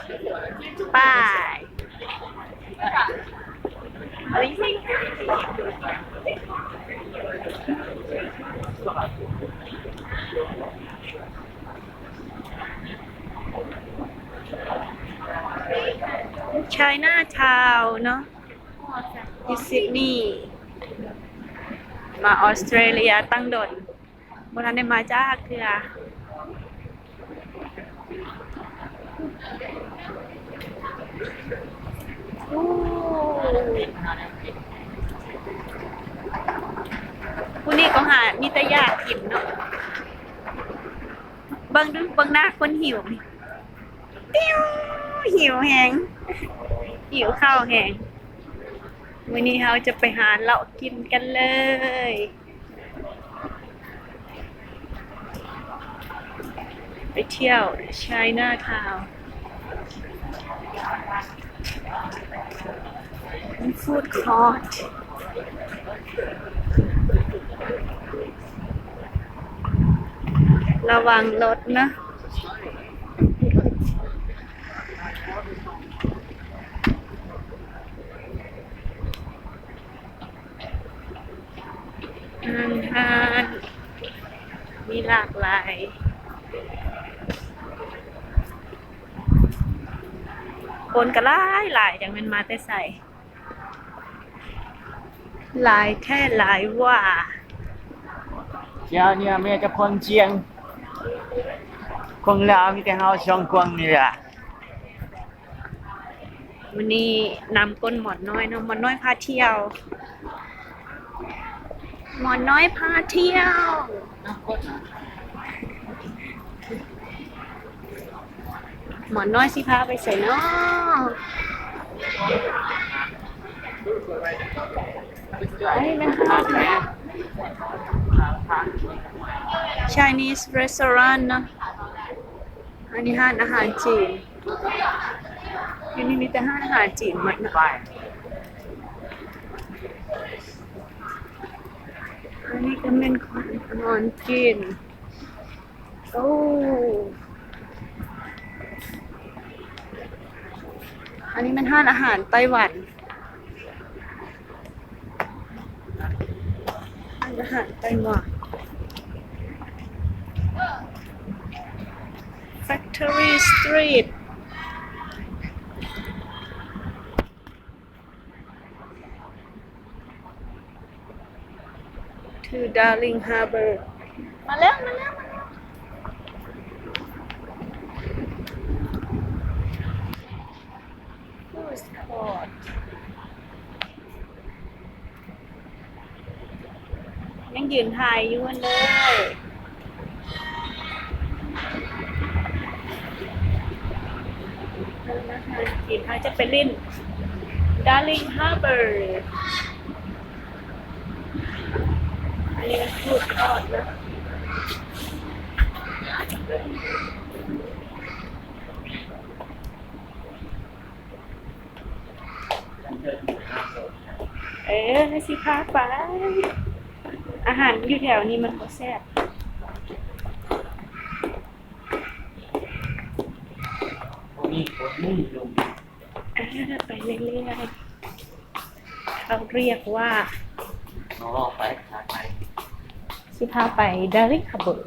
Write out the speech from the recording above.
ໄປ. ໄຊນາທາວເນາະ ຢູ່ຊິດນີ. ມາອອສເຕຣເລຍຕັ້ງດົນ ບໍ່ທັນໄດ້ມາຈັກເທື່ອ. ໂອ້ ຜູ້ນີ້ກໍຫາມີແຕ່ຢາກກິນເນາະ. ເບິ່ງດູ ເບິ່ງໜ້າຄົນຫິວນີ້ ຕິວ ຫິວແຮງ ຫິວເຂົ້າແຮງ. ມື້ນີ້ເຮົາຈະໄປຫາເລາະກິນກັນເລີຍ. ໄປທ່ຽວໄຊນາທາວ ຟູດຄອດ ລະວັງລົດນະ. ອາຫານມີຫຼາກຫຼາຍ ຄົນກໍຫຼາຍໆ ຈັກແມ່ນມາແຕ່ໃສ ຫຼາຍແທ້ຫຼາຍວ່າ. ແຖວນີ້ມີແຕ່ຄົນຈຽງ ຄົນລາວມີແຕ່ເຮົາສອງຄົນນີ້ລະ. ມື້ນີ້ນຳກົ້ນໝອນນ້ອຍເນາະ ໝອນນ້ອຍພາທ່ຽວ ໝອນນ້ອຍພາທ່ຽວ. ໝອນນ້ອຍຊິພາໄປໃສເນາະ? ອັນນີ້ແມ່ນຮ້ານ Chinese restaurant ເນາະ. ອັນນີ້ຮ້ານອາຫານຈີນ ຢູ່ນີ້ມີແຕ່ຮ້ານອາຫານຈີນໝົດເນາະ. ອັນນີ້ກໍແມ່ນຂອງອາຫານຈີນ. ໂອ້ ອັນນີ້ແມ່ນຮ້ານອາຫານໄຕ້ຫວັນ. ຮ້ານອາຫານໄຕ້ຫວັນ Factory Street to Darling Harbour. ມາແລ້ວ ມາແລ້ວ ມາແລ້ວ. Food court ຍັງຢືນຖ່າຍຢູ່ຫັ້ນເດີ. ເຮົາຈະໄປຫຼິ້ນ Darling Harbour. ອັນນີ້ມັນ Food Court ເນາະ. ເອີ ຊິພາໄປ. ອາຫານຢູ່ແຖວນີ້ມັນບໍ່ແຊບ. ເອີ ໄປເລື້ອຍໆ ເຂົາຮຽກວ່າ ຊິພາໄປ Darling Harbour.